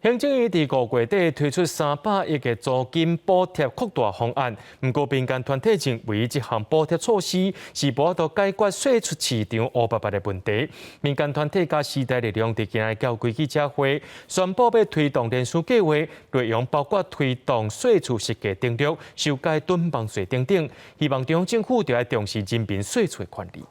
行政院佇5月底推出300億的租金補貼擴大方案，毋過民間團體認為這項補貼措施是無法度解決稅出市場烏白白的問題。民間團體佮時代力量佇今日召開記者會，宣布欲推動連署計劃，內容包括推動稅厝實價登錄、修改囤房稅等等，希望中央政府著愛重視人民稅厝的權利。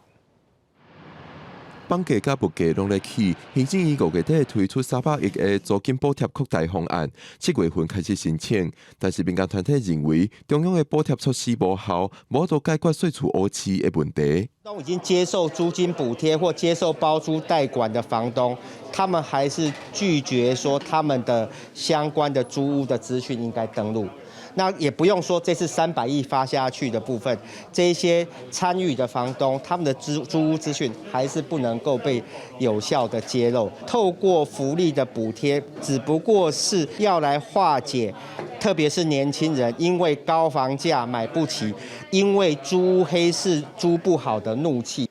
房價佮物價攏咧起，行政院5月底推出三百億的租金補貼擴大方案，7月份開始申請。但是民間團體認為中央的補貼措施無效，無法度解決稅厝烏市的問題。都已經接受租金補貼或接受包租代管的房東，他們還是拒絕說他們的相關的租屋的資訊應該登錄。那也不用說，這次300億發下去的部分，這些參與的房東，他們的租屋資訊還是不能夠被有效的揭露。透過福利的補貼，只不過是要來化解，特別是年輕人因為高房價買不起，因為租屋黑市租不好的怒氣。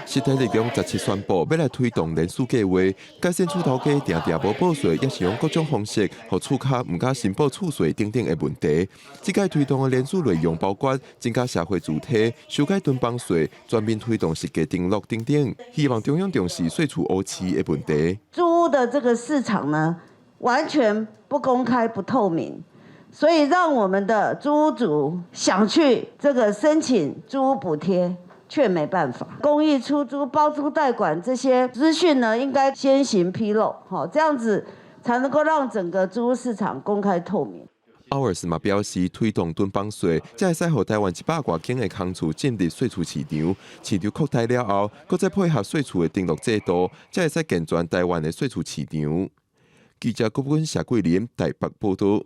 時代力量17宣布，欲來推動連署計劃，改善厝頭家定定無報稅，抑是用各種方式，予厝跤毋敢申報厝稅等等的問題。這擺推動的連署內容包括增加社會住宅、修改囤房稅、全面推動實價登錄等等，希望中央重視稅厝烏市的問題。租屋的這個市場呢，完全不公開、不透明，所以讓我們的租屋主想去這個申請租屋補貼，卻沒辦法。公益出租、包租代管這些資訊呢，應該先行披露，好，這樣子才能夠讓整個租屋市場公開透明。 OURS 嘛表示，推動囤房稅，才會使予台灣100外間的空厝進入稅厝市場。市場擴大了後，閣再配合稅厝的登錄制度，才會使健全台灣的稅厝市場。記者郭文、謝桂林台北報道。